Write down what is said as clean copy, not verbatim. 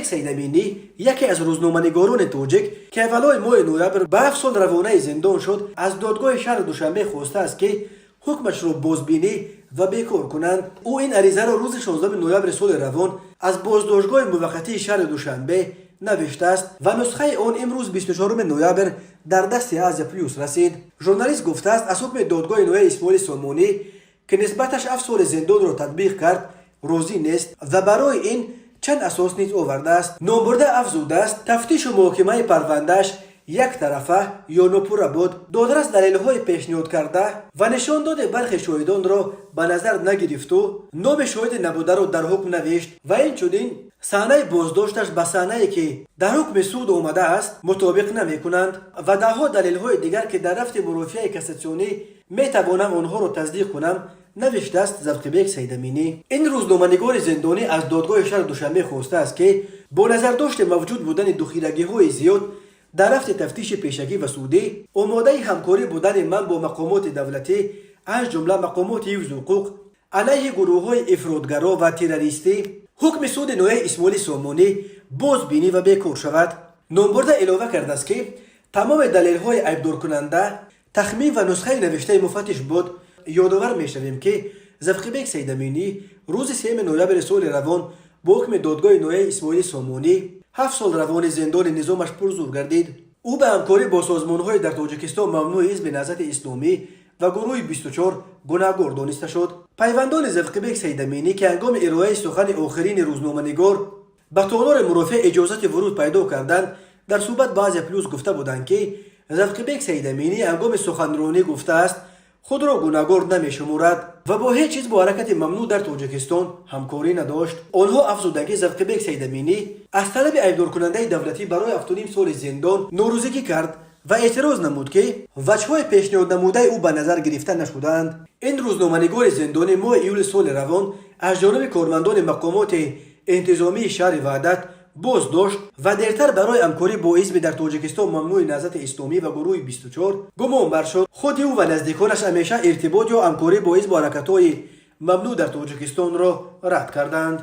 Завқибек Саидаминӣ, яке аз рӯзноманигорони тоҷик, ки аввалои моҳи ноябр ба 7 сол равонаи зиндон шуд, аз додгоҳи шаҳри Душанбе хостааст, ки ҳукмашро бозбинӣ ва бекор кунанд. Ӯ ин аризаро рӯзи 16 ноябри соли равон аз боздоштгоҳи муваққатии шаҳри Душанбе навиштааст ва нусхаи он имрӯз, 24 ноябр, дар дасти «Азия Плюс» расид. Журналист гуфтааст, аз ҳукми додгоҳи ноҳияи Исмоили Сомонӣ, ки нисбаташ 7 соли зиндонро татбиқ кард, розӣ нест ва барои ин чанд асос низ овардааст. Номбурда афзудааст, тафтишу муҳокимаи парвандааш яктарафа ё нопурра буд. Додрас далелҳои пешниҳод карда ва нишон доди бархе шоҳидонро ба назар нагирифту номи шоҳиди набударо дар ҳукм навишт ва инчунин саҳнаи боздошташ ба саҳнае, ки дар ҳукми суд омадааст, мутобиқ намекунанд ва даҳҳо далелҳои дигар, ки дар рафти мурофиаи кассатсионӣ метавонам онҳоро тасдиқ кунам, навиштааст Завқибек Саидаминӣ. Ин рӯзноманигори зиндонӣ аз додгоҳи шаҳри Душанбе хостааст, ки бо назардошти мавҷуд будани духирагиҳои зиёд дар рафти тафтиши пешакӣ ва судӣ, омодаи ҳамкорӣ будани ман бо мақомоти давлатӣ, аз ҷумла мақомоти ҳифзу ҳуқуқ, алайҳи гурӯҳҳои ифротгаро ва террористӣ, ҳукми суди ноҳияи Исмоили Сомонӣ бозбинӣ ва бекор шавад. Номбурда илова кардааст, ки тамоми далелҳои айбдоркунанда тахмин ва нусхаи навиштаи муфаттиш буд. Ёдовар мешавем, ки Завқибек Саидаминӣ рӯзи 3 ноябри соли равон бо ҳукми додгоҳи ноҳияи Исмоили Сомонӣ 7 сол равони зиндони низомаш пурзур гардид. Ӯ ба ҳамкорӣ бо созмонҳои дар Тоҷикистон мамнӯи Ҳизби Наҳзати Исломӣ ва гурӯҳи 24 гунаҳгор дониста шуд. Пайвандони Завқибек Саидаминӣ, ки ҳангоми ироаи сухани охирини рӯзноманигор ба толори мурофиа иҷозати вуруд пайдо карданд, дар суҳбат ба «Азия Плюс» гуфта буданд, ки Завқибек Саидаминӣ ҳангоми суханронӣ гуфтааст, худро гунаҳгор намешуморад ва бо ҳеҷ ҳизбу ҳаракати мамнӯъ дар Тоҷикистон ҳамкорӣ надошт. Онҳо афзуданд, ки Завқибек Саидаминӣ аз талаби айбдоркунандаи давлатӣ барои 7,5 соли зиндон норозигӣ кард ва эътироз намуд, ки ваҷҳҳои пешниҳоднамудаи ӯ ба назар гирифта нашудаанд. Ин рӯзноманигори зиндонӣ моҳи июли соли равон аз ҷониби кормандони мақомоти интизомии шаҳри Ваҳдат боздошт ва дертар барои ҳамкорӣ бо ҳизби дар Тоҷикистон мамнӯи Наҳзати Исломӣ ва гурӯҳи 24 гумон бар шуд. Худи ӯ ва наздиконаш ҳамеша иртибот ё ҳамкорӣ бо ҳизбу ҳаракатҳои мамнӯъ дар Тоҷикистонро рад карданд.